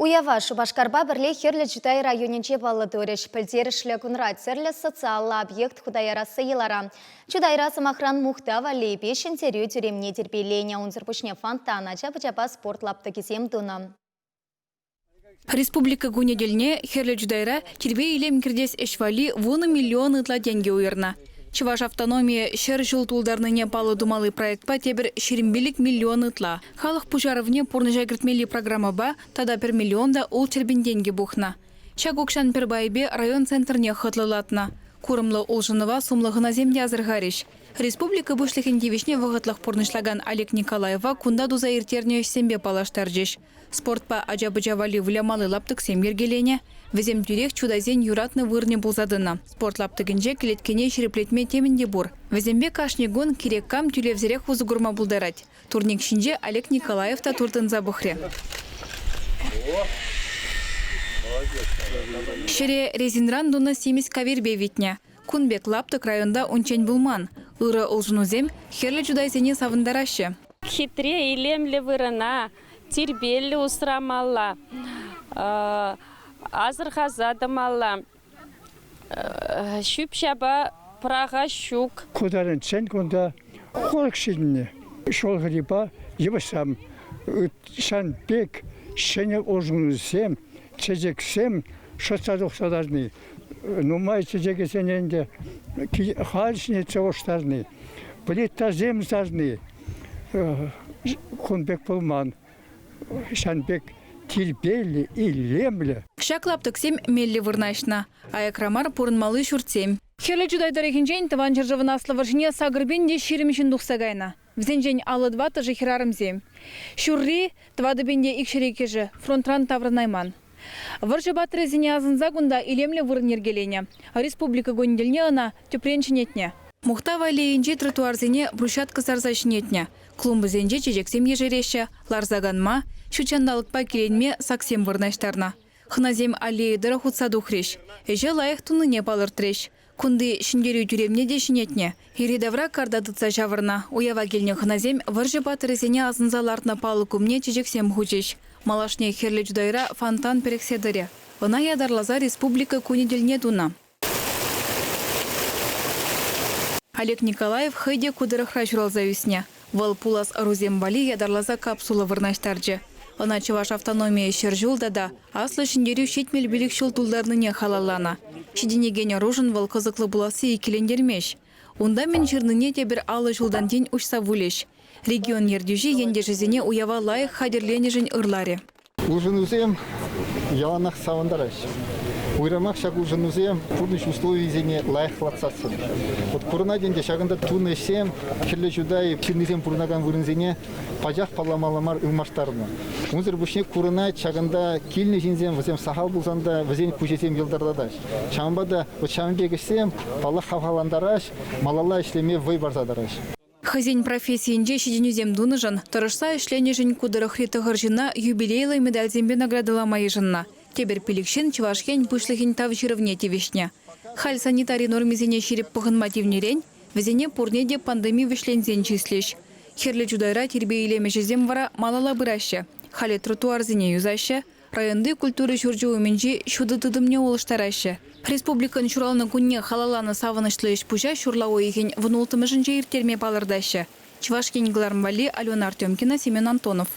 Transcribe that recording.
Уява Шупашкарпа пӗрле Хӗрлӗ Чутай районӗнче паллӑ турӗҫ. Пӗлтерӗшлӗ кунра тӗрлӗ социаллӑ объект хута ярасси йӑлара. Чутайра, сӑмахран, Мухтав аллейипе Ҫӗнтерӳ тӳремне тирпейленӗ. Унсӑр пуҫне фонтан, ача-пӑчапа спорт лаптӑкӗсем тунӑ. Республика кунӗ тӗлне Хӗрлӗ Чутайра тирпей-илем кӗртес ӗҫ валли вунӑ миллион ытла тенкӗ уйӑрнӑ. Чӑваш автономийӗ 100 ҫул тултарнине паллӑ тумалли проектпа тепӗр 25 миллион ытла. Халӑх пуҫарӑвне пурнӑҫа кӗртмелли программӑпа тата пӗр миллион та ултҫӗр пин тенкӗ пухнӑ. Ҫак укҫан пӗр пайӗпе район центрне хӑтлӑлатнӑ. Курӑмлӑ улшӑнӑва сумлӑ хӑнасем те асӑрхарӗҫ. Республика Пуҫлӑхӗн тивӗҫне вӑхӑтлӑх пурнӑҫлакан Олег Николаева кунта туса ирттернӗ ӗҫсемпе паллаштарчӗҫ. Спортпа ача-пӑча валли вылямалли лаптӑксем йӗркеленӗ. Вӗсем тӳрех чутайсен юратнӑ вырӑнӗ пулса тӑнӑ. Спорт лаптӑкӗнче кӗлеткене ҫирӗплетме темӗн те пур. Вӗсемпе кашни кун кирек кам тӳлевсӗрех усӑ курма пултарать. Турник ҫинче Олег Николаев та туртӑнса пӑхрӗ. Ҫӗре резинран тунӑ симӗс кавирпе витнӗ. Кун пек лаптӑк районта унччен пулман. Ырӑ улшӑнусем Хӗрлӗ Чутайсене савӑнтараҫҫӗ. Хитре, илемлӗ вырӑна тирпейлӗ усрамалла, асӑрхаса тӑмалла. Ҫӳп-ҫапа пӑрахас ҫук. Ку таранччен кунта курӑк ҫитӗннӗ. Ҫул хӗррипе йывӑҫсем, ҫавӑн пек ҫӗнӗ улшӑнусем, чечексем шӑтса тухса ларни, нумай чечекӗсене ӗнтӗ халь ҫӗнетсе улӑштарни, плитасем сарни кун пек пулман. Ҫавӑн пек тирпейлӗ, илемлӗ. Ҫак лаптӑксем меллӗ вырнаҫнӑ. Аякра мар пурӑнмалли ҫуртсем. Хӗрлӗ Чутай тӑрӑхӗнчен Тӑван ҫӗршывӑн Аслӑ вӑрҫине 8020 ҫын тухса кайнӑ. Вӗсенчен 54-ӑшӗ хӗрарӑмсем. Ҫурри, 4202-шӗ, фронтран таврӑнайман. Вӑрҫӑ паттӑрӗсене асӑнса кунта илемлӗ вырӑн йӗркеленӗ. Республика кунӗ тӗлне ӑна тӗпрен ҫӗнетнӗ. Мухтав аллейинчи тротуарсене брусчатка сарса ҫӗнетнӗ. Клумбӑсенче чечексем ешереҫҫӗ, ларса канма, ҫут ҫанталӑкпа киленме саксем вырнаҫтарнӑ. Хӑнасем аллея тӑрӑх утса тухрӗҫ, ӗҫе лайӑх тунине палӑртрӗҫ. Кунти Ҫӗнтерӳ тӳремне те ҫӗнетнӗ. Йӗри-тавра карта тытса ҫавӑрнӑ. Уява килнӗ хӑнасем вӑрҫӑ паттӑрӗсене асӑнса лартнӑ палӑк умне чечексем хучӗҫ. Малашне Хӗрлӗ Чутайра фонтан пӗрӗхсе тӑрӗ. Ӑна ятарласа Республика кунӗ тӗлне тунӑ. Олег Николаев хӑй те ку тӑрӑхра ҫуралса ӳснӗ. Вӑл пулас ӑрусем валли ятарласа капсула вырнаҫтарчӗ. Ӑна Чӑваш автономийӗ 100 ҫул тата Аслӑ Ҫӗнтерӳ 75 ҫул тултарнине халалланӑ. Ҫитӗнекен ӑрушӑн вӑл кӑсӑклӑ пуласси иккӗлентермест. Унта мӗн ҫырнине тепӗр 50 ҫултан тин уҫса вулӗҫ. Регион ертӳҫи ентешӗсене уява лайӑх хатӗрленӗшӗн ырларӗ. Улшӑнусем яланах савӑнтараҫҫӗ. Уйрӑмах ҫак улшӑнусем пурнӑҫ условийӗсене лайӑхлатсассӑн. Вот курӑнать ӗнтӗ, ҫакӑнта тунӑ ӗҫсем Хӗрлӗ Чутай ҫыннисем пурӑнакан вырӑнсене пачах палламалла мар ылмаштарнӑ. Унсӑр пуҫне курӑнать, ҫакӑнта килнӗ ҫынсем, вӗсем сахал пулсан та вӗсен куҫӗсем йӑлтӑртатаҫ. Ҫавӑнпа та вот ҫавӑн пек ӗҫсем, паллах, хавхалантараҫ, малалла ӗҫлеме вӑй парса тӑраҫ. Хӑйсен профессийӗнче ҫитӗнӳсем тунӑшӑн, тӑрӑшса ӗҫленӗшӗн ку тӑрӑхри тӑхӑр ҫынна юбилейлӑ медальсемпе наградӑлама йышӑннӑ. Тепӗр пилӗк ҫын Чӑваш Ен Пуҫлӑхӗн Тав ҫырӑвне тивӗҫнӗ. Халь санитари нормисене ҫирӗп пӑхӑнма тивнӗрен вӗсене пурне те пандеми вӗҫленсен чыслӗҫ. Хӗрлӗ Чутайра тирпей-илем ӗҫӗсем вара малалла пыраҫҫӗ. Халӗ тротуарсене юсаҫҫӗ, Районти культура ҫурчӗ умӗнчи ҫутӑ тытӑмне улӑштараҫҫӗ. Республикӑн ҫуралнӑ кунне халалланӑ савӑнӑҫлӑ ӗҫ-пуҫа ҫурла уйӑхӗн вунулттӑмӗшӗнче ирттерме палӑртаҫҫӗ. Чӑваш Ен кӑларӑм валли Алена Артемкина, Семен Антонов.